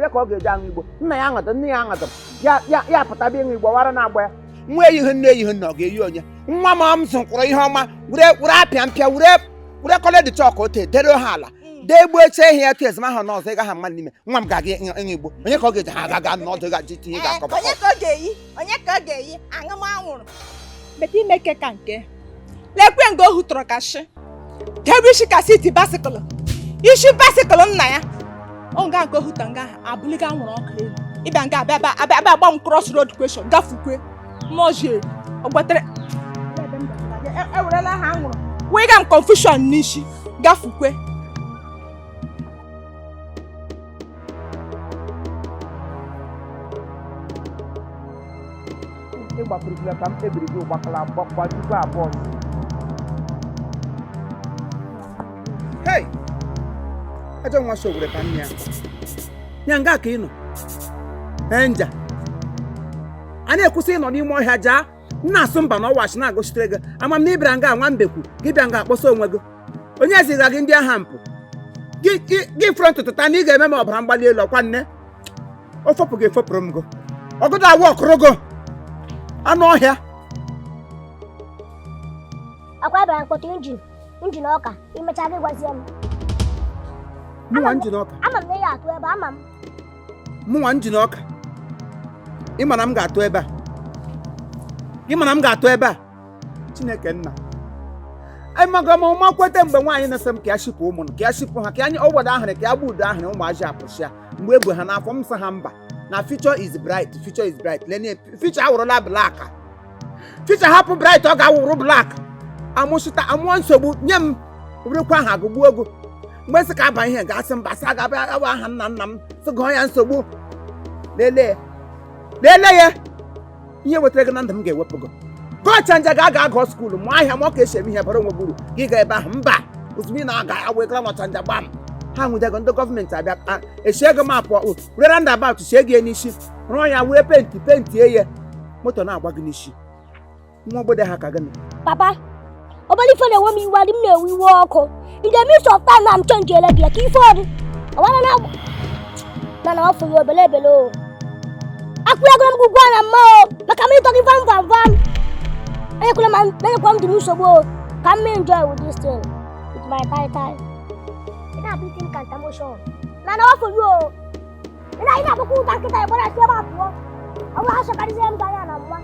Onye ka ọ ga-eji aṅụ igbo? Nna ya aṅụdị, nne ya aṅụdị, ya pụta bịa ịṅụ igbo wara na-agba ya. Nwa eyighị nne, eyighị nna, ọ ga-eyi onye? Nwa m m zụkwụrụ ihe ọma, were were apịa mpịa, were were kọle dị chọkụ ote dere ha ala dee egbu eche ihe ya tụ ezumahụ na ọzọ ị gaghị mma n'ime. Nwa m ga-aga ịṅụ igbo, onye ka ọ ga-eji ha aga n'ọdụ ga-ji tinye ga-akọba? Onye ka ọ ga-eyi? Onye ka ọ ga-eyi aṅụ m anwụrụ beta ime ke ka nke lekwe nga o hutọrọ ka shi debe isi ka siti bicycle, isi bicycle nna ya o nga nke o hutọ nga ahụ abụliga anwụrụ ọkụ elu ịbịa nga abịa abịa abịa abịa agba m cross road question gafukwe mmụọ ji eri ọgbatere ewerela ha anwụrụ wega m confusion n'isi gafukwe. Ịgbapụrụla ka m kpebiri gị ụgbakala gbajikwa abụọ. Hei, ajọ nwa sowere ka nne ya ya nga ka ị nọ. Ee, nja a na-ekwusị ịnọ n'ime ọhịa jaa m na-asụ mba na ọwachi na-agụchitere gị. Ama m na ịbịara nga nwa mbekwu gị bịa nga akpọsa onwe gị. Onye ziga gị ndị agha mpụ gị gị fọrọ ntutu taa na ị ga-eme m ọbara mgbali elu. Ọkwa nne o fopụ gị efopụrụ m gị ọgụdụ awụ ọkụrụ gị anụ ọhịa. Akwa bịara mkpọtụ engine ọka imecha gị gwazie m. Mụnwa engine ọka? Ama m na ya atụ ebe ama m. Mụnwa engine ọka, ị ma na m ga-atụ ebe a, ị ma na m ga-atụ ebe a. Chineke nna, amaga m ụma kweta mgbe nwaanyị na-asị m ka ya shipụ ụmụ, ka ya shipụ ha, ka anyị ọgbọdọ ahụrụ, ka ya gba udo ahụrụ ụmụazị apụsịa mgbe ebu ha n'afọ. M sị ha mba, na future is bright, future is bright. Lenie, future awụrụla black. Future hapụ bright, ọ ga-awụrụ black. Amụsịta amụọ nsogbu nye m werekwa aha agụgbuo ogo mgbe sị ka aba ihe ga-asị mba, sị aga awa aha nna nna m sị gụọ ya nsogbu. Lelee, lelee ya, ihe wetara gị na ndụ m ga-ewepụ gị. Gọchanja ga-aga agụ school, mụọ ahịa, mụọ ka esi eme ihe bara onwe gị uru. Gị ga ebe ahụ mba, ozugbo ị na-aga awegara n'ọchanja gbam, ha nwụdego ndị gọọmenti abịa eshie gị mapụ were roundabout sie gị n'isi, rụọ ya, were penti pentie ya, moto na-agba gị n'isi. Nwa obodo ha ka gịnị? Papa, obere ife na-ewe m iwe, adị m na-ewe iwe ọkụ in the midst of time na m change ele gị ka ife ọdị ọwara na na na ọ fụrụ obele ebele o akwụnyegoro m gị ụgwọ na mma o maka m ịtọ gị vam vam vam. Enyekwala m, enyekwa m dị m nsogbu o ka m enjoy with this thing with my tai tai. Ị na-abụ isi m counter na na ọ fụrụ o ị na-agbakwa ụta nkịta ịgbara si ebe a pụọ. Ọ bụrụ ha chọkarịzie m ganya na mma.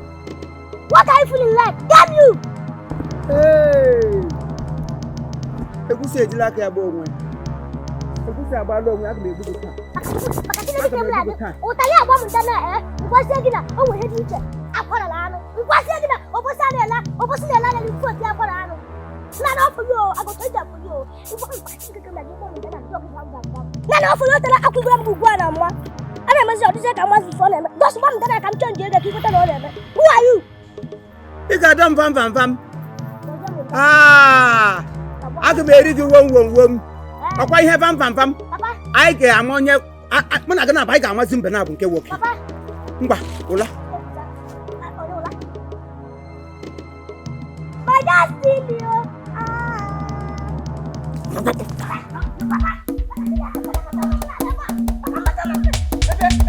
What are you feeling like? Damn you! Hey! Ekwusi ejila aka ya gba onwe. Ekwusi agbala onwe. Aga m egbu gị taa. Maka Chineke m na-adị ụtalị agba m nta na ngwazie gị na o nwere ihe dị iche akwara na anụ. Ngwazie gị na obosi a na-ele, obosi na-ele anya n'ifu oti akwara anụ na na ọfụ yo agụta iji afụ yo ngwa ngwa. Chineke m na-adị gba m nta na ndị ọgụ gwam gwam gwam na na ọfụ yo tara akwụgoro m ugbu a na mma a na-emezi ọdịzie ka mmazi ife ọ na-eme. Just gba m nta na ka m change ego ka ikweta na ọ na-eme. Who are you? Ị ga-adọ m vam vam vam. Ah! Aga m eri gị wom wom wom. Ọkwa ihe vam vam vam. Papa. Anyị ga-ama onye mụ na gị na-aba. Anyị ga-amazi mbe na-abụ nke nwoke. Papa. Ngwa ụla. My destiny, oh. Ah. Ebe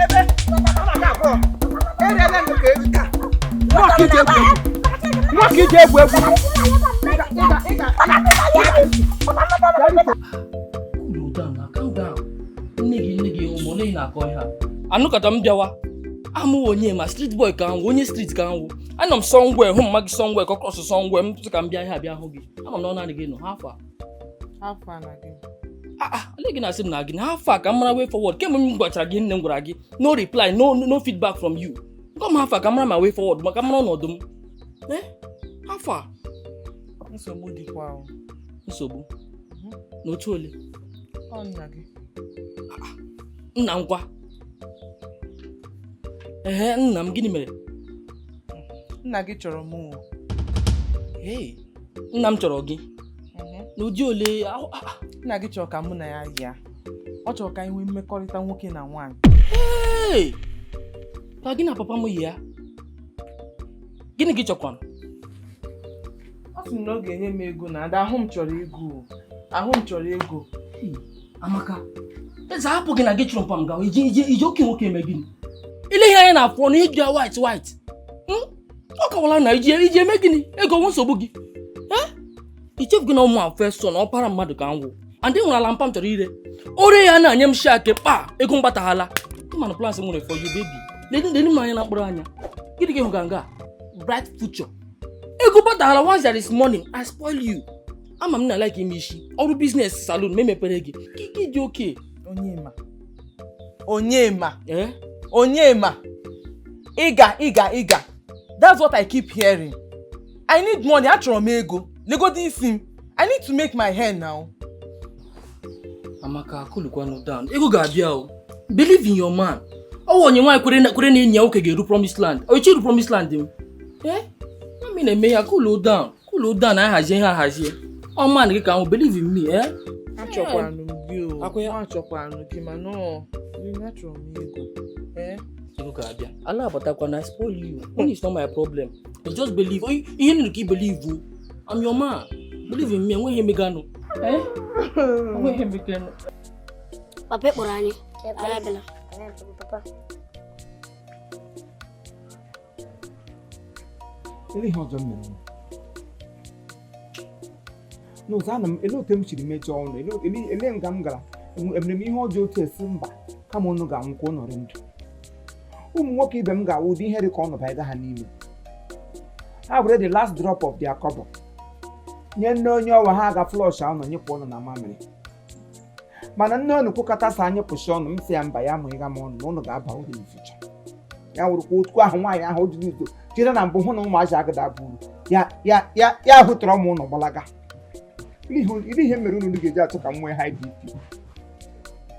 ebe ọ na-aga abụọ eriela ndụ ka eri taa. Nwa ka iji egwu egwu, nwa ka iji egwu egwu. Ị ga Cool down na, calm down. Nne gị, nne gị ụmụ ole na-akọ ihe a anụkọta m bịawa amụ onye ma street boy ka nwụ, onye street ka nwụ. Anọ m somewhere hụ mma gị somewhere ka ọ cross somewhere m sị ka m bịa ihe a bịa hụ gị. Ama m na ọ naanị gị nọ ha afọ a. Afọ a na gị? Ah ah, ole gị na-asị m na gị na afọ a ka m mara way forward. Kemgbe m gwachara gị, nne m gwara gị, no reply, no feedback from you. Gwa m afọ a ka m mara ma way forward, maka mara ọnọdụ m. Eh, afọ a. Nsogbu dịkwa o. Nsogbu n'otu ole? Ọ nna gị. Nna nkwa? Ehe, nna m, gịnị mere? Nna gị chọrọ mụ o. Hey, nna m chọrọ gị? N'ụdị ole? Ah, ah. Nna gị chọrọ ka mụ na ya yia. Ọ chọrọ ka anyị nwee mmekọrịta nwoke na nwaanyị. Hey! Ka gị na papa m yi ya, gịnị gị chọkwanụ? Ọ sị na ọ ga-enye m ego na ada ahụ m chọrọ ego o. Ahụ m chọrọ ego. Hey, Amaka. Eze hapụ gị na gị chụrụ mpa m gawa iji iji iji oke nwoke eme gịnị? Ile ihe anya na-afụ ọnụ ihe ji ya white white. Ọ kawala na iji iji eme gịnị? Ego nwe nsogbu gị. Eh? Ichefu gị na ụmụ a first son ọpara mmadụ ka nwụ. And ị nwere ala mpa m chọrọ ire. Ore ya na-anye m shake kpa ego mgbataghala. Ịma na plans m nwere for you baby. Ledi ledi m anya na mkpụrụ anya. Gịnị ka ịhụ ga nga? Bright future. Ego gbataghala once there is money, I spoil you. Ama m na like ime isi. Ọrụ business salon ma emepere gị. Kiki dị oke. Onyema. Onyema. Eh? Onyema. Ịga, ịga, ịga. That's what I keep hearing. I need money. Achọrọ m ego. Legodi isi m. I need to make my hair now. Amaka, coolukwanụ down. Ego ga-abịa o. Believe in your man. Ọ wụ onye nwaanyị kwere na kwere na enyi ya nwoke ga-eru promised land. O iche iru promised land m. Eh? Mami na-eme ya cool down. Cool down na ahazie ihe ahazie. Ọ man gị ka ahụ believe in me, eh? Achọkwanụ m gị o. Akwa ya. Achọkwanụ gị mana ọ achọrọ m ego. Eh? Ego ga-abịa. Ala abatakwa na I spoil you. Money is not my problem. You just believe. Oh, ihe nụrụ ka i believe o. I'm your man. Believe in me. Enweghị ihe meganụ. Eh? Enweghị ihe meganụ. Papa kpọrọ anyị. Anyị abịala. Papa. Ele ihe ọzọ m mere unu? N'ụzọ ana m ele otu m siri mejọọ unu ele nga m gara emere m ihe ọjọọ otu esi mba kama unu ga-anwụ ka unu rị ndụ. Ụmụ nwoke ibe m ga-awụ ụdị ihe dị ka ọ nọba ịga ha n'ime. Ha were the last drop of their cover nye nne onye ọwa ha ga flush ahụ nọ nyepụ ọnụ na mamịrị. Mana nne unu kwukọta sa anyị pụsị ọnụ m sị ya mba ya mụ ịga m ọnụ na unu ga-aba uru in future. Ya wụrụkwa otu ahụ nwaanyị ahụ o jiri uzo jide na mbụ hụ na ụmụazị agada abụ uru ya ya ya ya hụtụrụ ụmụ ụnụ gbalaga. Ile ihe mere unu ga-eji achọ ka m nwee high BP.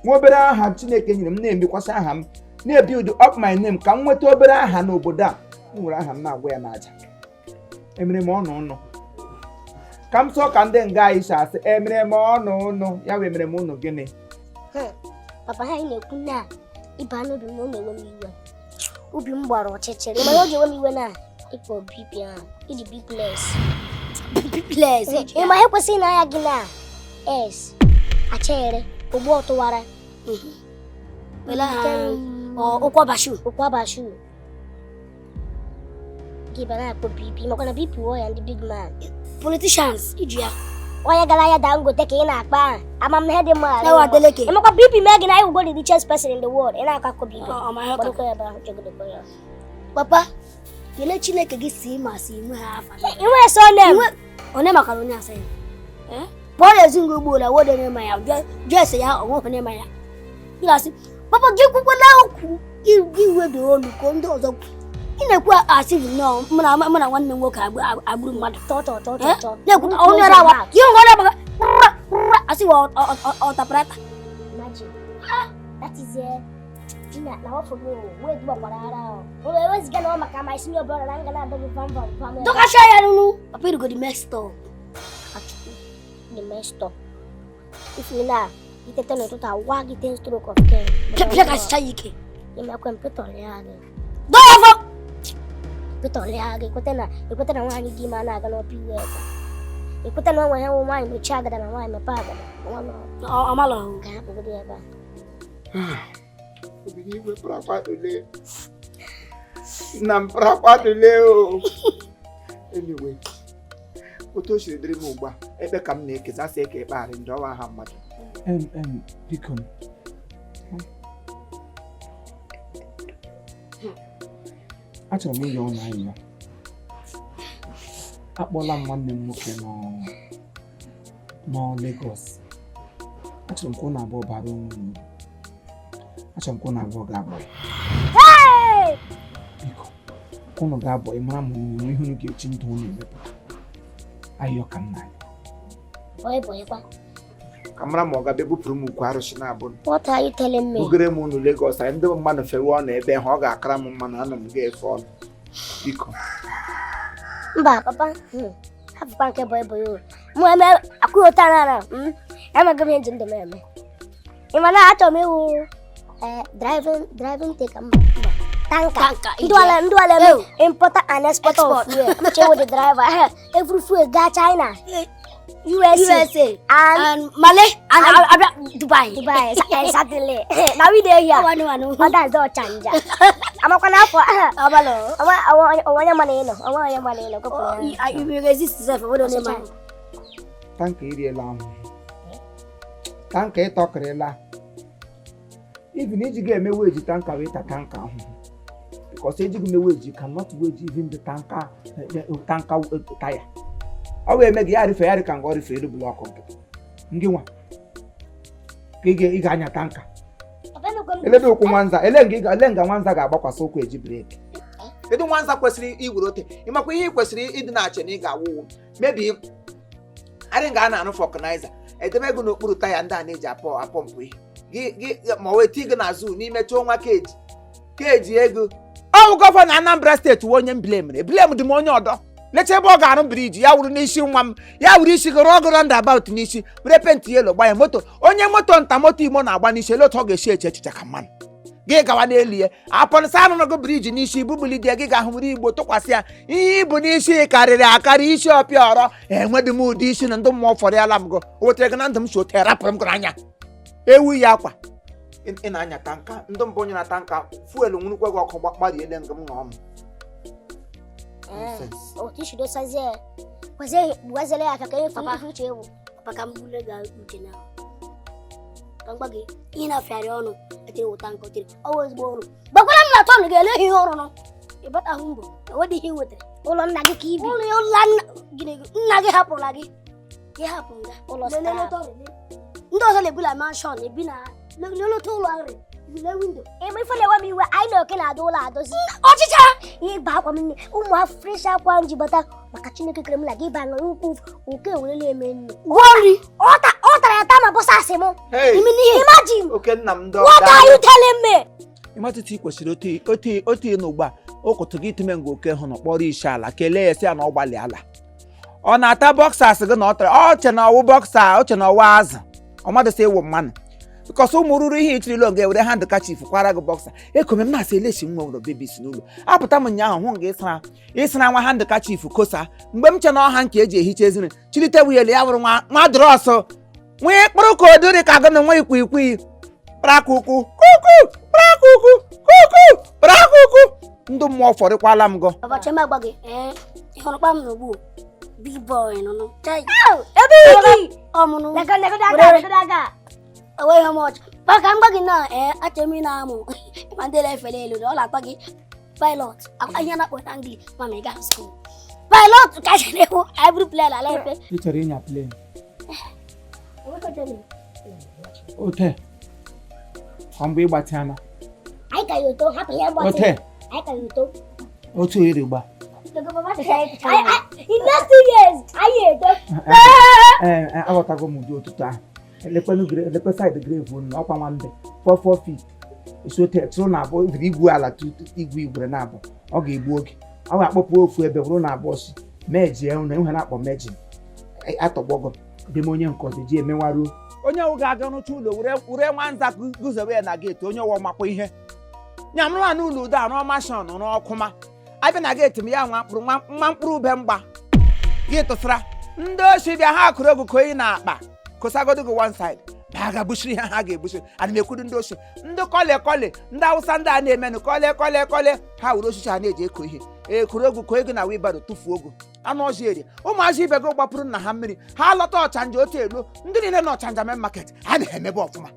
Nwa obere aha Chineke nyere m na-emekwasị aha m na-ebuild up my name ka m nweta obere aha n'obodo a. M nwere aha m na-agwa ya n'aja. Emere m ọnụ ụnụ. Ka m sọ ka ndị nga anyị si asị emere m ọnụ ụnụ ya wee mere m ụnụ gịnị? Papa ha anyị na-ekwu na ịba n'obi m na ọ na-ewe m iwe. Obi m gbara ọchịchịrị mana ọ ga-ewe m iwe na ịkpọ BP ahụ iji B-plus. B-plus. Ị ma ihe kwesịrị na anya gị na S achere ogbu ọtụwara Wela ụkwabashu. Ụkwabashu. Gị ba na-akpọ BP makwa na BP wụ ya ndị big man. Politicians iji ya. Onye gara ya Dangote ka ị na-akpa ahụ amamihe dị mma. Ewa Adeleke. Ị makwa BP mee gị na ịwụgo the richest person in the world ị na-akọ akọ BP. Ọ ma ihe ọ Gbadokwa ya ebe ahụ chegidekwa ya. Papa, kelee Chineke gị si ma si nwe ha afa. Ị nwere surname? Onye makara onye asa ya. Pụọ n'ezi ngwa ugbo ụlọ wode n'ịma ya jụọ ese ya onwe onye ma ya. Gị na-asị, papa gị kwukwala okwu gị wedo olu ka ndị ọzọ kwu. Ị na-ekwu asị gị nnọọ mụ na nwanne m nwoke agburu mmadụ. Tọ tọ tọ tọ tọ. Na-ekwu onye ọrụ awa gị nwe onye agbaka asị wa ọtaprata. Imagine. That is na na what for me wey do akwara ara o. O weziga na ọ maka my senior brother na nga na-adọ gị vam vam vam. Dọkasha ya nunu. Papa you go the messed up. Achukwu the messed up. If you na itete n'ụtụtụ awa gị 10 stroke of 10. Pịa kasịcha ya ike. Imekwe m Peter lịa gị. Dọọ ya afọ. Peter lịa gị ekwete na nwaanyị dị ime a na-aga n'ọpụ iwe ebe. Ekwete na nwa ya nwe nwaanyị mechie agada na nwaanyị mepee agada. Ọ malọ. Ka ha kpọgodo ya ebe a. Obi n'igwe prakwadole. Nna m prakwadole o. Anyway, otu o siri dịrị m ugbu a, ekpe ka m na-ekesa asị eke ekpegharị ndị ọwa aha mmadụ. Biko m. Achọrọ m ịyọ ọnụ ayịyọ. Akpọla m nwanne m nwoke nọ Lagos. Achọrọ m ka ụnụ abụọ bara onwe unu uru. Achọrọ m ka ụnụ abụọ ga-abọ. Biko, ka ụnụ ga-abọ ị mara ma unu ihe unu ga-eji ndụ unu emepụta. Ayịyọ ka m na-ayọ. Bọyị bọyịkwa. Ka mara ma ọ ga-abịa bupụrụ m ukwu arụsị na-abụ. What are you telling me? Bugere m unu Lagos, anyị ndị mmadụ fewe ọnụ ebe ha ọ ga-akara m mma na anọ m ga-efe ọnụ. Biko. Mba, papa, hapụkwa nke bọyị bọyị o. Mụ eme akwụghị ụta na ara, amaghị m ihe nji ndụ m eme. Ị ma na achọrọ m ịwụ driving take mba. Tanka. Ndị ala eme importer and exporter of fuel. M chewo the driver. Every fuel gaa China. USA, USA and and Malay and Abia Dubai. Dubai. Exactly. Na we dey here. One one. Others don change. Amakwa n'afọ Abalo. onwe onye ma na ịnọ, onwe onye ma na ịnọ, kụpụ ya. You will resist yourself. What do you mean? Tanka eriela ahụhụ, tanka ịtọkịrịla even iji ga-eme weji tanka wee ta tanka ahụhụ, because ejighị eme weji cannot wage even the tanka tanka taya ọ wee eme gị ya rịfe ya rị ka nga ọ rịfe elu blọkụ nkịtị ngị nwa ka ị ga-anya tanka elebe ụkwụ nwanza ele nga ị ga- ele nga nwanza ga-agbakwasị ụkwụ eji breki. Kedu nwanza kwesịrị iwere ote ịmakwa ihe ị kwesịrị ịdị na-ache na ị ga-awụ ụwụ mebi arị nga a na-arụ fọkụnaiza edebe gị n'okpuru taya ndị a na-eji apọ apọmpụ ihe gị gị ma wee tii gị n'azụ n'ime chọọ nwa keji keji ego. Ọwụ gọvanọ Anambra steeti wụ onye m blemere blem dị m onye ọdọ lecha ebe ọ ga-arụ briji ya wuru n'isi nwa m ya wuru isi gị rụọ gị roundabout n'isi were penti yelo gbanye moto onye moto nta moto imo na-agba n'isi ele otu ọ ga-esi eche echiche ka mmanụ gị gawa n'elu ya apọnsa arụrụ gị briji n'isi bubuli dị gị ga-ahụrụ igbo tụkwasị ya ihe ibu n'isi karịrị akarị isi ọpịa ọrọ enwedị m ụdị isi na ndị mmụọ fọrọ ya la m gụ o wetere gị na ndụ m si ote rapụrụ m gụrụ anya ewu ya akwa ị na-anya tanka ndị mbụ onye na tanka fuelu nwurukwe gị ọkụ gbariele ngụ m ṅụọ m. Nonsense. Otu isi dosazie ya kwezie gwazere ya aka ka efu ife uche ewu. Papa, ka m buru gị uche na ka m gwa gị ihe na-afịarị ọnụ etiri wụta nke otiri ọwụ ezigbo ọrụ gbakwara m na tọn ga-ele ihe ọrụ nọ ịbatahụ mbọ enwedị ihe ị nwetara Ụlọ nna gị ka ibi. Ụlọ ụlọ nna gịnị nna gị hapụrụla gị gị hapụ nga Ụlọ Lelee staff. tọrọ, lee. Ndị ọzọ na-ebi na mansion ebi na leleta ụlọ arị le windo. Ịma ife na-ewe m iwe, anyị na oke na-adụ ụlọ adozi. Ọchịcha. Ịba akwa m nne ụmụ fresh akwa m ji bata maka Chineke kere m na gị ba ṅụrụ nkwụ oke werele eme nnu. Gwọ nri. Ọ tara ya taa ma bọsa asị m. Hey! Ime n'ihe. Imagine. Oke nna m ndị What are you telling me? Ịmatụta ị kwesịrị otu otu otu ịnụ ugbu a ụkụtụ gị itume nga oke hụ na kpọrọ isi ala kelee ya sị ya na ọ gbalị ala ọ na-ata bọksas gị na ọ tara ọ che na ọwụ bọksa o che na ọwụ azụ ọ madụ sị ịwụ mmanụ bikọs ụmụ ruru ihe ichirila oge were handkachif kwara gị bọksa ekome m na-asị eleshi nwa ụlọ bebis n'ụlọ apụta m ụnyaahụ hụ nga ịsara ịsara nwa handkachif kosa mgbe m che na ọha nke eji ehicha eziri chilite wuyelu ya wụrụ nwa nwa drọsụ nwee mkpụrụ ka odori ka gị na nwa ikwikwii kparakuku kuku kparakuku kuku kparakuku ndụ mmụọ fọrịkwala m gụ. Papa, chema gwa gị ee ị hụrụ kpa m n'ugbu big boy nụnụ. Chai. Ebe iki. Ọmụnụ. Legodo legodo aka, legodo aka. Enweghị m ọchị maka mgba gị na ee achọrọ m ị na-amụ ma ndị na-efere elu na ọ na-atọ gị pilot akwa ihe na-akpọ na English ma ma ị gaa school pilot ka a chere ịhụ anyị bụrụ plane ala efe. Ị chọrọ ịnya plen ote ọ mgbe ịgbatị ana Anyị ka ya ụtọ hapụ ya mgbatị. ote Anyị ka ya ụtọ. otu iri gba. In next 2 years, anyị eto. Ee, aghọtago m ụdị ụtụtụ ahụ elekwenụ elekwe saịdị grave unu ọkwa nwambe 44 feet esi ote tụrụ na abụọ ibiri igwu ala tutu igwu igwere na abụọ ọ ga-egbu oge ọ ga-akpọpụ ofu ebe bụrụ na abụọ si mejie unu enwe na-akpọ mejin atọgbọgọ dị m onye nke ọzọ ji emewaruo onye ọwụ ga-aga rụcha ụlọ were were nwanza guzobe ya na geeti onye ọwụ makwa ihe nyamụrụ n'ụlọ udo arụ mashọn rụọ ọkụma abịa na geeti m ya nwa mkpụrụ nwa mkpụrụ ube mgba gị tụsara ndị oshi bịa ha kụrụ ogu ka oyi na akpa kụsagodo gị one side ma ha ga-ebuchiri ihe ha ga-ebuchiri ana m ekwudu ndị oshi ndị kọle kọle ndị awụsa ndị a na-emenụ kọle kọle kọle ha were osisi ha na-eji eko ihe ekuru ogu ka ego na wibaro tụfuo ogu anụ ọzọ eri ụmụazị ibe gị gbapụrụ nna ha mmiri ha lọta ọchanja otu elu ndị niile na ọchanja main market ha na-emebe ọfụma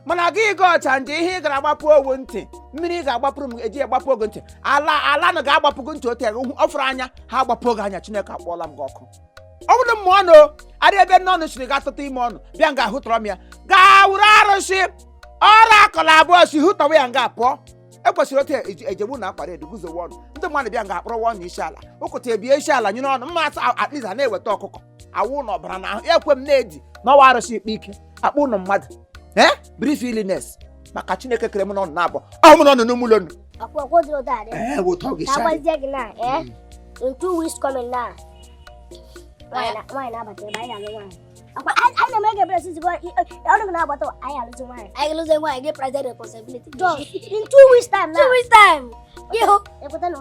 mana gị ga ọchanja ihe ị gara agbapụ owu ntị mmiri ị ga-agbapụrụ m eji agbapụ ogo ntị ala ala na ga-agbapụ gị ntị otu ego ọ fụrụ anya ha agbapụ oge anya Chineke akpọọla m gị ọkụ ọ bụrụ mmụọ nụ adị ebe nne ọnụ siri ga tụta ime ọnụ bịa nga hụtọrọ m ya gaa wuru arụsị ọrụ akọla abụọ si hụtọwa ya nga pụọ ekwesịrị otu ejegbu na akwara edu guzowe ọnụ ndị mmadụ bịa nga akpọrọwa ọnụ isi ala ụkụta ebie isi ala nyere ọnụ mma asa atliza na-eweta ọkụkọ awụ na ọbara na ahụ ekwe m na-edi n'ọwa arụsị ikpe ike akpụ ụnụ mmadụ ee brief illness maka Chineke kere m n'ọnụ na-abụ ọ mụ n'ọnụ n'ụmụlọ nụ. Ọkwa ọkwa dịrị ụtọ adị. Ee wụ ụtọ Ka ga-esi adị. agwazie gị na in 2 weeks coming na nwaanyị na-abata ebe anyị na-alụ nwaanyị. Akwa anyị na-eme ga ebere sisi ọnụ gị na-agbata anyị alụzi nwaanyị. Anyị lụzie nwaanyị gị present responsibility. Just in 2 weeks time na. 2 weeks time gị hụ. Ekweta na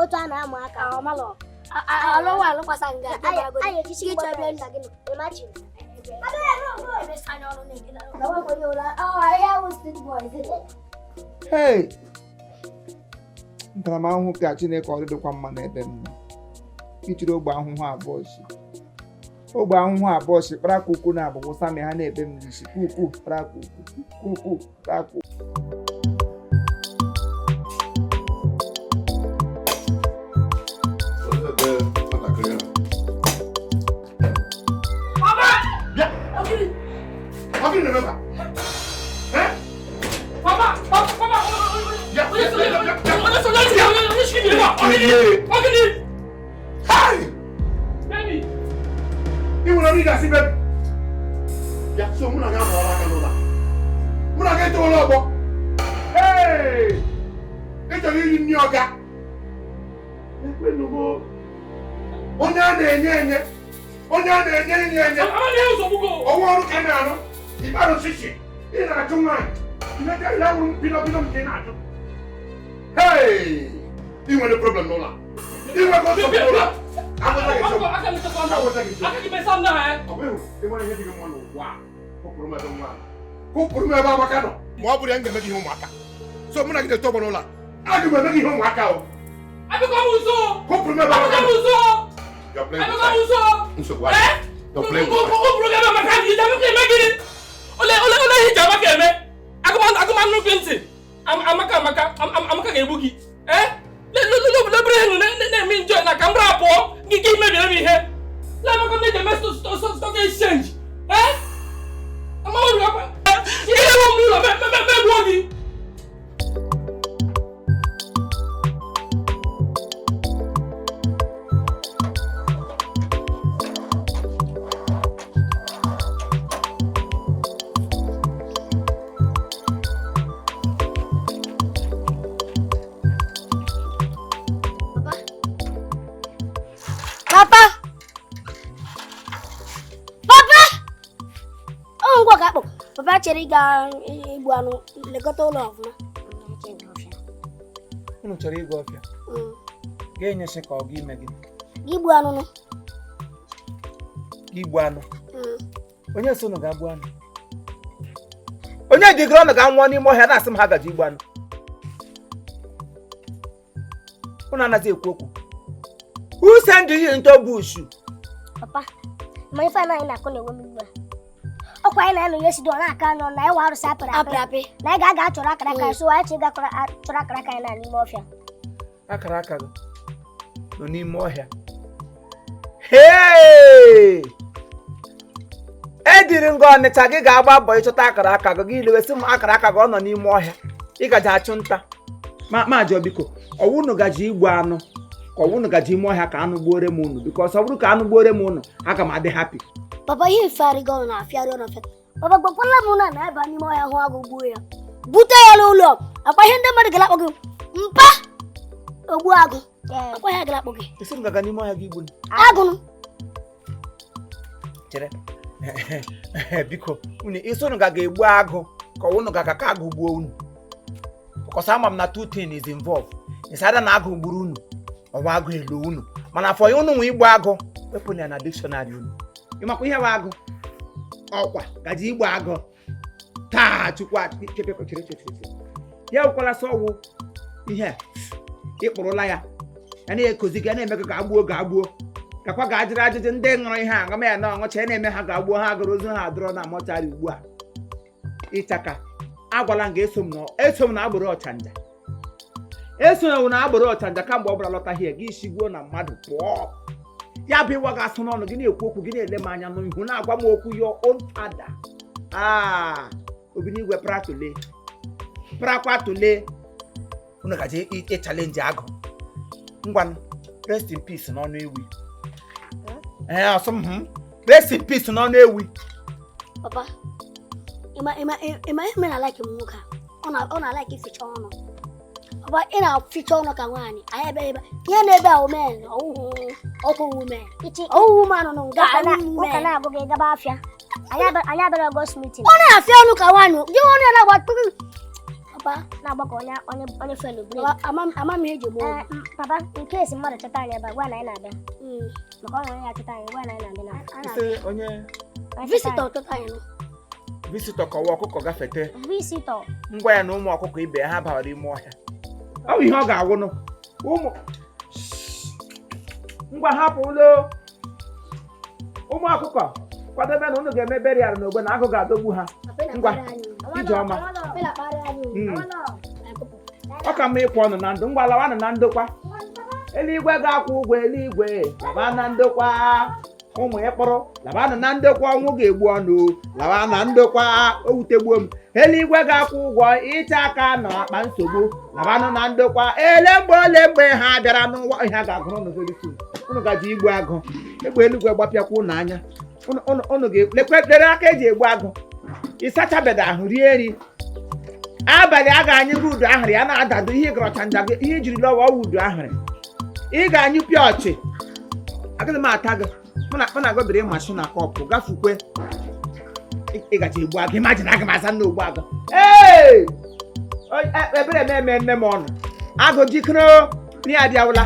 otu a na-amụ aka. Ọmalọ. Alọwa alụkwasa nga gị chọrọ nna gị nọ. Imagine. Hey! Ntaramahụhụ ka Chineke ọ dịdịkwa mma n'ebe m nọ. Ichiri ogbe ahụhụ abụọ si. Ogbe ahụhụ abụọ si kpara kuku na abụ wụsa ma ha na-ebe m n'isi. Kuku kpara kuku, kuku kpara kuku. Onye a na-enye enye, onye a na-enye enye enye, ọwụ ọrụ ka ị na-arụ, ịkparụ shishi, ị na-achụ nwaanyị, imecha ya wụrụ pilo nke ị na-achụ. Hey! Ị nwere problem n'ụlọ. Ị nwere nsogbu n'ụlọ. Agwụta gị nsogbu. Agwụta gị nsogbu. Ị nwere ihe dị gị mma n'ụwa. Kụpụrụ m ebe nwa. Kụpụrụ m ebe Amaka nọ. Ma ọ bụrụ ya m ga-eme gị ihe ụmụaka. So mụ na gị na-eto ọgbọ n'ụlọ a. Aga m eme gị ihe ụmụaka o. Kụpụrụ m ebe Amaka nọ. You're playing with fire. Nsogbu adịghị. You're playing with fire. Ole ihe ji Amaka eme? Agụmanụ gị ntị. Amaka ga-egbu gị. Lebere enu na-eme njọ na ka m rapụọ gị ka imebiri m ihe. Lemaka m na-eji eme stock exchange. Ihe m n'ụlọ megbuo gị. Papa! Papa! Ọ ngwa ka akpọ. Papa chere ịga igbu anụ lekọta ụlọ ọfụma. Unu chọrọ ịga ọfịa? Ga-enyesi ka ọ ga ime gị. Igbu anụ nụ. Igbu anụ? Onye so unu ga-agbu anụ? Onye jigoro ọnụ ga-anwụọ n'ime ọhịa na-asị m ha gaji igbu anụ. Unu anaghị ekwu okwu. Who sent you into bush? Papa, my father and I couldn't remember. Ọkwa anyị na-anọ ihe si dị ọ na-aka anọ na ịwa arụsị apịrị apị. Na anyị ga-aga achọrọ akara aka so anyị chịga chọrọ akara aka anyị na n'ime ọfịa. Akara aka gị nọ n'ime ọhịa. Hey! Ediri ngọ Ọnịcha gị ga-agba mbọ ịchọta akara aka gị gị lewesị m akara aka gị ọ nọ n'ime ọhịa. Ị gaji achụ nta. Ma jụọ biko, ọwụ unu gaji igbu anụ ka ọwụ unu gaji ime ọhịa ka anụ gbuore m unu bikos ọ bụrụ ka anụ gbuore m unu aga m adị hapi. Papa, ihe ifearị gị ọnụ na-afịarị ọnụ afịa. Papa, gbakwala m na na-aba n'ime ọhịa hụ agụ gbuo ya. Bute ya n'ụlọ. Akwa ihe ndị mmadụ gara akpọ gị mpa ogbu agụ. Akwa ihe gara akpọ gị. Esi m gaga n'ime ọhịa gị igbu agụ. Chere. Biko, unu isi unu gaga egbu agụ ka ọwụ unu gaga ka agụ gbuo unu. Because ama m na two things is involved. It's either na agụ gburu unu ọwa agụ elu unu. Mana afọ ya unu nwe igbu agụ wepụ ya na dictionary unu. Ịmakwa ihe bụ agụ ọkwa gaji igbu agụ taa chukwu chere ya wụkwala sọ ọwụ ihe ịkpụrụla ya ya na-ekozi gị na-eme ka agbuo ga-agbuo gakwa ga ajụrụ ajụjụ ndị ṅụrụ ihe a aṅụma ya na ọṅụcha ya na-eme ha ga-agbuo ha agụrụ ozu ha adụrọ na mọchari ugbu a. Ịchaka agwala m ga eso m na agbụrụ ọchanja eso m na agbụrụ ọchanja kamgbe ọ bụla lọta hie gị shigbuo na mmadụ pụọ. Ya bụ ịwa ga-asụ n'ọnụ gị na-ekwu okwu gị na-ele m anya n'ihu na-agwa m okwu your own father. Ah, Obinigwe pratule prakwa tule unu gaji ịchalenji agụ. Ngwa rest in peace n'ọnụ ewi. Ee, ọsọ m rest in peace n'ọnụ ewi. Papa, ịma ihe mere na-alaiki m nwoke a? Ọ na-alaiki ificha ọnụ. Papa, ị na-aficha ọnụ ka nwaanyị. Anyị ebe ebe ihe na-ebe a women ọkwụ women ọwụwụ man nọ nga Ụka na-abụ gị gaba afịa. Anyị abịara August meeting. Ọ na-afịa ọnụ ka nwaanyị gị ọnụ ya na-agba. Papa Na-agbakọ onye onye onye felu brek. Ama m ihe eji eme ọgwụ. Papa, nke esi mmadụ chọta anyị ebe a, gwa na anyị na-abịa. Maka ọ na onye ya chọta anyị, gwa na anyị na-abịa na. Isi onye Visitor chọta anyị nụ. Visitor kọwa ọkụkọ gafete. Visitor. Ngwa ya na ụmụ ọkụkọ ibe ha bara ime ọhịa. Ọ bụ ihe ọ ga-awụnụ. Ụmụ ngwa hapụ ụlọ. Ụmụ ọkụkọ kwadobe na unu ga-eme burial n'ogbe na agụ ga-adọgbu ha. Ngwa, ijeọma. Ọ ka mma ịkwụ ọnụ na ndụ. Ngwa lawanụ na ndokwa. Eluigwe ga-akwụ ụgwọ eluigwe, laba na ndokwa. Ụmụ ịkpụrụ, labanụ na ndokwa, ọnwụ ga-egbu ọnụ, laba na ndokwa, o wutegbuo m. Eluigwe ga-akwụ ụgwọ ịcha aka na akpa nsogbu, labanụ na ndokwa. Ele mgbe ole mgbe ha bịara n'ụwa, ihe a ga-agụrụ unu very soon. Unu gaji igbu agụ, egbe eluigwe gbapịakwa unu anya. Unu ga-lekwe aka eji egbu agụ. Ịsachabedo ahụ rie nri. Abalị a ga-anyụ gị udu ahụrụ ya na-adado ihe ịgọrọcha nja gị, ihe ijiri lọwa ọwụ udu ahụrụ. Ị ga-anyụ pịa ọchị. Agaghị m ata gị. Mụ na gị biri ịmasị na kọpụ gafukwe. Ị gaji egbu agụ, imajin aga m aza nna ogbu agụ. Ee! Ebere m eme nne m ọnụ. Agụ jikere nri abịawụla.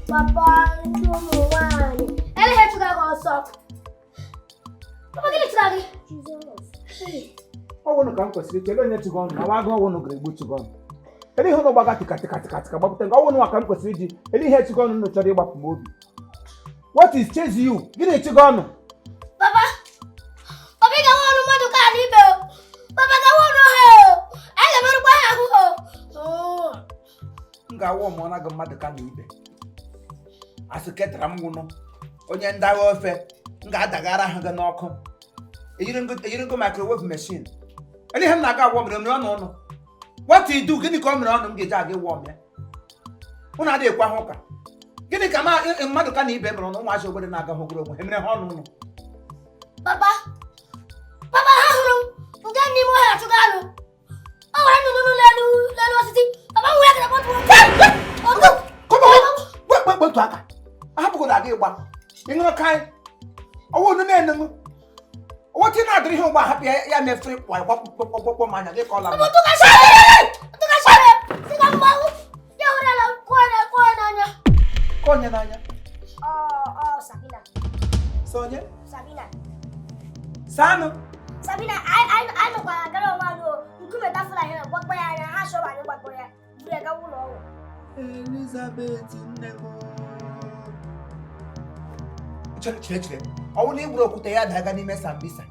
Papa, ndị ụmụ nwaanyị. Eleghị chụga gị ọsọ. Papa, gịnị chụga gị? Ọwụnụ ka m kwesịrị ikele onye chụga ọnụ na nwa agụ ọwụnụ ga-egbu chụga ọnụ. Ele ihe ụnụ gbaga tika tika tika tika gbapụta nke ọwụnụ ka m kwesịrị iji ele ihe chụga ọnụ chọrọ ịgbapụ m obi. What is chase you? Gịnị chụga ọnụ? Papa, papa ị ga-awa ọnụ mmadụ ka ala ibe o. Papa ga-awa ọnụ ha o. Anyị ga-emerụkwa ha ahụ o. M ga-awa ọmụọna gị mmadụ ka na ibe. Asị ketara m nwụnụ onye ndagha ofe m ga-adagara ahụ gị n'ọkụ. Ejiri ngo microwave machine. Ele ihe m na-aga agwọ mere mere ọnụ ụnụ. What you do? Gịnị ka ọ mere ọnụ m ga-eji aga ịwọ m ya? Ụnụ adịghị ekwe ahụ ụka. Gịnị ka mmadụ ka na ibe mere ọnụ ụmụazị obodo na-aga hụgoro onwe ha mere ha ọnụ ụnụ? Papa, papa ha hụrụ m nke n'ime ọhịa chụga anụ. Ọ nwere nnụnụ n'elu n'elu osisi. Papa m wee gara kpọtụ. Kpọtụ aka. Ahapụgodo aga ịgba. Ị ṅụrụ kaị. Ọwụ unu na-enenwu. Ọwụ na-adịrị ihe ụgbọ ahapụ ya mefere gbakpọkpọkpọ m anya gị ka ọ lara. Kọọ onye n'anya. Sabina. Sonye? Sabina. Sanụ. Sabina, anyị nọkwara gara onwe anyị o. Nkume tafụla ya gbakpọ ya anya, ha chọrọ anyị gbakpọrọ ya. Buru ya gawa ụlọ ọgwụ. Elizabeth nne m. Chere chere chere. Ọ wụ na igburu okwute ya daga n'ime Sambisa.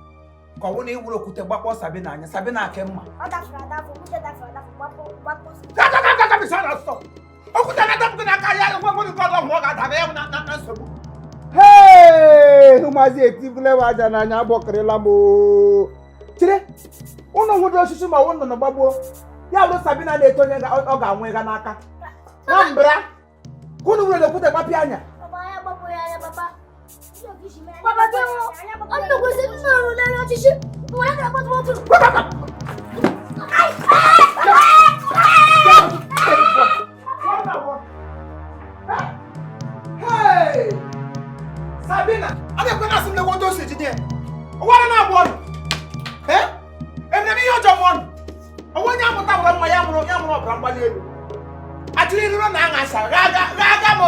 Ka ọ wụ na igburu okwute gbakpọ Sabina anya, Sabina ake mma. Ọ dafere adafụ, okwute dafere adafụ, gbapụ gbapụ. Okwute na-adapụ n'aka ya, nwa nwere nke ọzọ hụrụ ọ ga-adaba ya na na nsogbu. Hey! Ụmụazị etibule m aja n'anya agbọkịrịla m oo. Chere, ụnụ hụrụ osisi ma ọ nnụnụ gbagbuo. Ya bụrụ Sabina na-eto onye ọ ga-anwụ ịga n'aka. Nwambra, ka unu were okwute gbapịa anya. Papa ya gbapụ ya anya, papa. Papa gị ọ nnukwu si nnụrụ n'elu osisi. Nwere ka akpọtụ otu. Hey! Sabina, a na-ekwe na asị m lekwa otu o si jide ya. Ụwara na-abụ ọnụ. Eh? Emere m ihe ọjọọ m ọnụ. Ọnwa onye amụta gwara mma ya mụrụ ọbara mgbali elu. Achịrị iruro na aṅa asa gha aga m.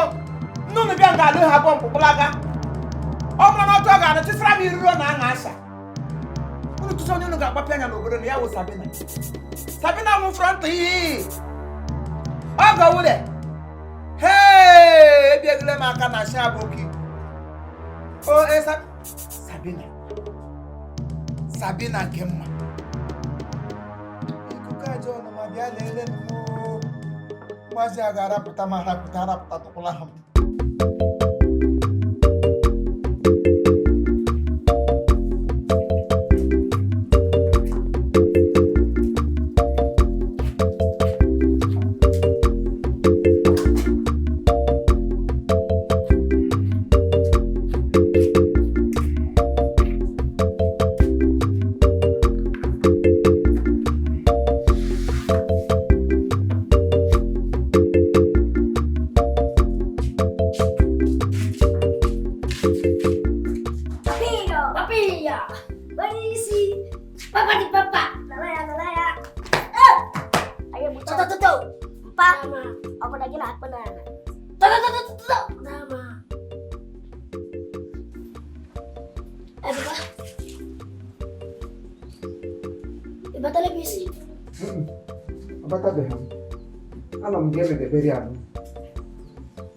Nnụnụ bịa nga alụ ha bọmbụ gbalaga. Ọ bụrụ na otu ọ ga-anụ chịsara m iruro na aṅa asa. Unu tụsị onye unu ga-agbapị anya n'obodo na ya wụ Sabina. Sabina nwụ frọntị iyi. Ọ gọwụle. Hey! Ebiegile m aka na shi aboki. O esa Sabina. Sabina nke mma. Ikuku aja ọnụ ma bịa lelee m. Maazị a ga-arapụta m arapụta tụkwala ha m.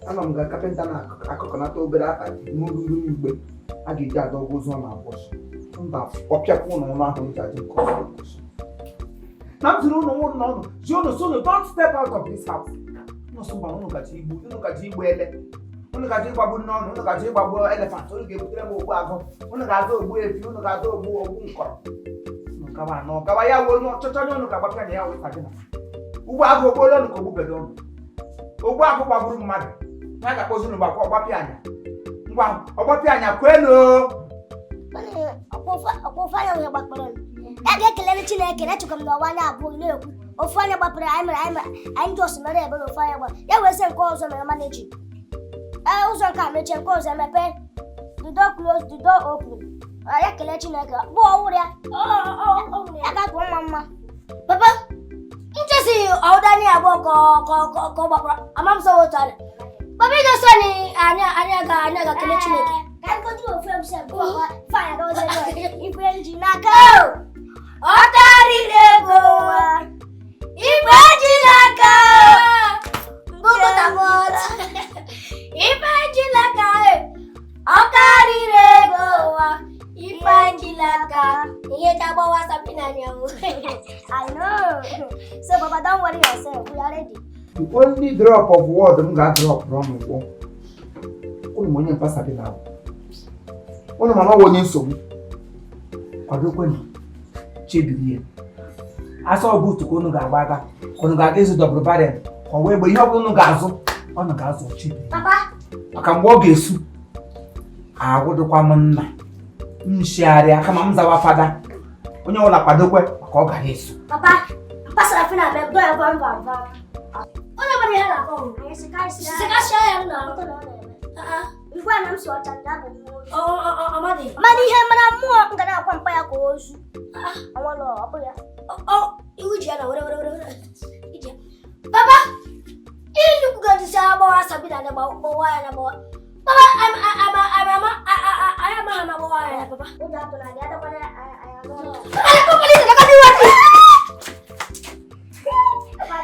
Anọ m ga kapịnta na-akụkọnata obere akpati n'olulu igbe a ga-eji adọgbu ụzọ na abụsụ mba ọpịakwa ụlọ ụlọ ahụ nji adị nke ọzọ. Na m ziri ụlọ ụlọ ọnụ ji ụnụ sị ụnụ don't step out of this house. Ụnụ sị mba ụnụ gaji igbu ụnụ gaji igbu ele ụnụ gaji ịgbagbu nne ọnụ ụnụ gaji ịgbagbu elefant ụnụ ga-ebutere m ogbu agụ ụnụ ga-azụ ogbu efi ụnụ ga-azụ ogbu ogbu nkọrọ. Ụnụ gawa anọ gawa ya wụ onye ọchọchọ onye ụnụ ga-agbapịa na ya wụ Sabina. Ugbo agụ ogbuola ụnụ ka ogbubedo ụnụ. Ogbu agụ gbagburu mmadụ. Na ga-akpọzi unu gbakwa ọgbapịa anya. Ngwa ọgbapịa anya kwenu. Ọkwa anya nwere gbakpọrọ. Ya ga-ekelere Chineke na echekwa m na ọwa anya abụọ na-ekwu. Ofu anya gbapụrụ anyị mere anyị just mere ebe na ofu anya gbara. Ya wee sị nke ọzọ mere maneji. Ee, ụzọ nke a mechie nke ọzọ emepe. The door close, the door open. Ya kelee Chineke. Bụ ọwụrụ ya. Ya ga-atụ mma mma. Papa, nchesi ọwụda anyị abụọ ka ọ gbakpọrọ. Ama m sọ otu anya. Papa, ị ga-eso anyị anyị ga kelee Chineke. Ka anyị gotere ofu MC abụọ fine agawazi ife nji n'aka. Ọ karịrị ego igbe ji n'aka. Ife nji n'aka. Ọ karịrị ego ụwa. Ife nji n'aka. Ihe ta gbawa Sabina anyanwụ. I know. So Papa, don't worry yourself. We are ready. The only drop of word m ga-drop from ụgwọ. Ụnụ ma onye mpa Sabina ahụ. Ụnụ mana ọ wụ onye nsogbu. Kwadokwenụ chebiri ya. Asa ọ bụ otu ka ụnụ ga-agba aga. Ụnụ ga-aga ịzụ double barrel. Ka ọ wee gbe ihe ọ bụla ụnụ ga-azụ. Ụnụ ga-azụ chebiri. Papa. Maka mgbe ọ ga-esu, agwụdụkwa m nna. M shigharịa kama m zawa fada. Onye ọbụla kwadokwe maka ọ gara esu. Papa, mpa Sarafina bịa gụọ ya vam vam vam. Onye gbara ihe na-akọ m. Sekasịa ya na ngwa na m si ọcha ndị abụ mmụọ. Mana ihe mara mmụọ m ga na-akwa mpa ya ka ozu. Ọnwalọ, ọ bụ ya. Iwu ji ya na were were were. Iji ya. Papa, nnukwu ga-ejisi agbawa Sabina na gbawa ya na gbawa. Papa, anyị amaghị ama gbawa ya papa. Ụjọ atụla gị, adakwana anyị anụ. Papa,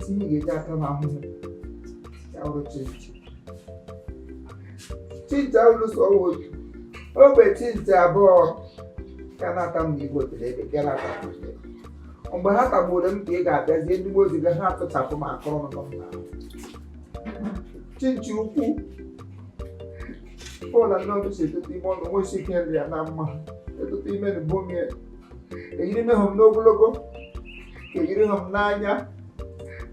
Etinye ga-eji ata m ahụhụ ya wụrụ chinchi. Chinchi awụrụ sọ otu ogbe, chinchi abụọ ka na-ata m n'igwe otele ebe bịa na-ata m otele. Mgbe ha tagburu m ka ị ga-abịazie ndị ozi gị ha atụchapụ m akụrụ nọ m n'ahụ. Chinchi ukwu bọọlụ nnọọ si etete ime ọnụ nwesi ike nri ya na mma etete ime na bomie eyiri m hụ m n'ogologo ka eyiri hụ m n'anya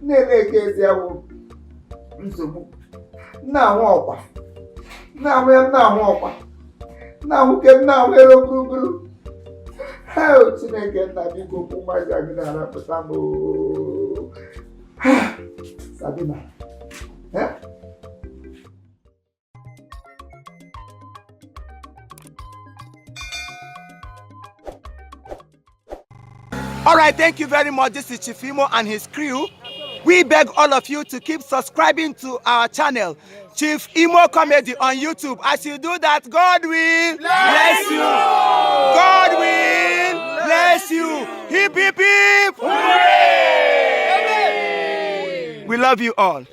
na-ele eke ezi awụ nsogbu na-ahụ ọkwa na-ahụ ya m na-ahụ ọkwa na-ahụ ke m na-ahụ ero gburugburu. Heo, Chineke nna, biko kwụ mmaja gị na-arapụta m oo. Sabina, eh? All right, thank you very much. This is Chief Imo and his crew. We beg all of you to keep subscribing to our channel, Chief Imo Comedy on YouTube. As you do that, God will bless you. God will bless you. Hip, hip, hip. Hooray! We love you all.